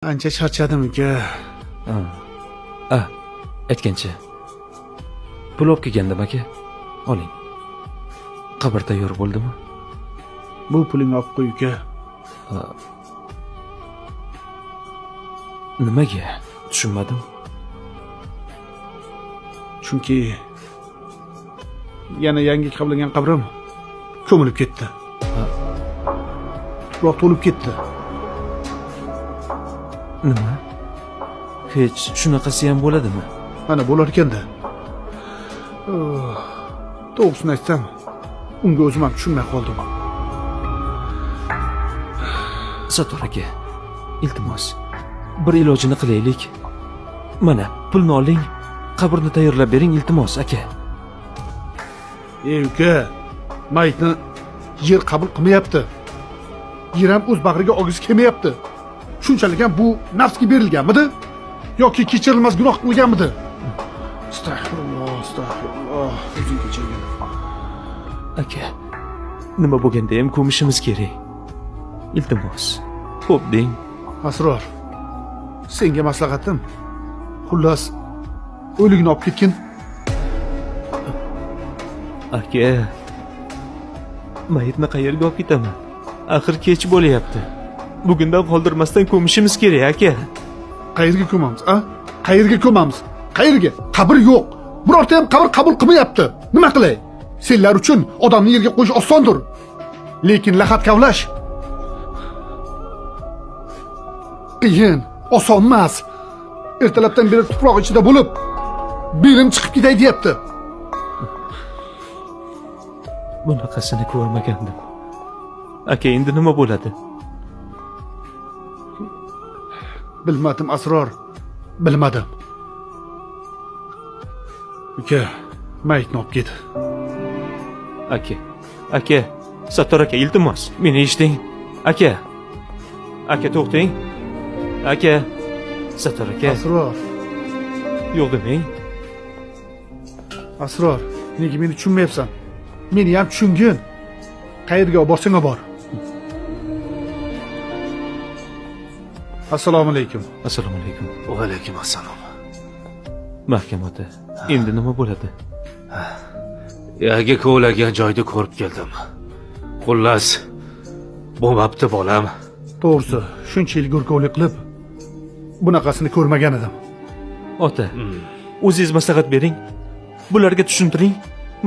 Ancha charchadim, uka. A, aytgancha. Pul olib kelgandim, aka. Oling. Qabr tayyor bo'ldimi? Bu pulingni olib qo'y, uka. Nimaga? Tushunmadim. Chunki yana yangi kavlangan qabrim ko'milib ketdi. Tuproq to'lib ketdi. Nima? Hech shunaqasi ham bo'ladimi? Mana bo'lar ekanda. To'g'risini aytsam, unga o'zim ham tushunmay qoldim. Sattor aka, iltimos, bir ilojini qilaylik. Mana, pulni oling, qabrni tayyorlab bering, iltimos, aka. Ey uka, mayitni yer qabul qilmayapti. Yer ham o'z bag'riga olgisi kelmayapti. Shunchalik ham bu nafsga berilganmidi? Yoki kechirilmas gunoh qilganmidi? Astag'firulloh, astag'firulloh. O'zing kechirgin. Aka, nima bo'lganda ham ko'mishimiz kerak. Iltimos, xo'p deng. Asror, senga maslahatim, xullas, o'ligini olib ketgin. Aka, mayitni qayerga olib ketaman? Axir kech bo'lyapti. Bugundan qoldirmasdan ko'mishimiz kerak, aka. Qayerga ko'mamiz, a? Qayerga ko'mamiz? Qayerga? Qabr yo'q. Birorta ham qabr qabul qilmayapti. Nima qilay? Senlar uchun odamni yerga qo'yish osondir. Lekin lahad kavlash qiyin, oson emas. Ertalabdan beri tuproq ichida bo'lib, belim chiqib ketay deyapti. Bunaqasini ko'rmagandim. Aka, endi nima bo'ladi? Bilmadim, Asror. Bilmadim. Uka, mayitni olib ket. Aka, aka, Sattor aka, iltimos, meni eshiting. Aka. Aka, to'xtang. Aka, Sattor aka. Asror. Yo'q demang. Asror, nega meni tushunmayapsan? Meni ham tushungin. Qayerga olib borsang olib bor. Assalomu alaykum. Assalomu alaykum. Va alaykum assalom. Mahkam ota, endi nima bo'ladi? Yangi kovlagan joyda ko'rib keldim. Xullas, bo'lmabdi bolam. To'g'risi, shuncha yil go'rkovlik qilib, bunaqasini ko'rmagan edim. Ota, o'zingiz maslahat bering. Bularga tushuntiring.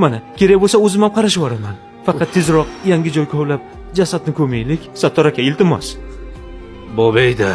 Mana, kerak bo'lsa o'zim ham qarashib boraman. Faqat tezroq yangi joy kovlab, jasadni ko'maylik. Sattor aka, iltimos. Bo'baydi.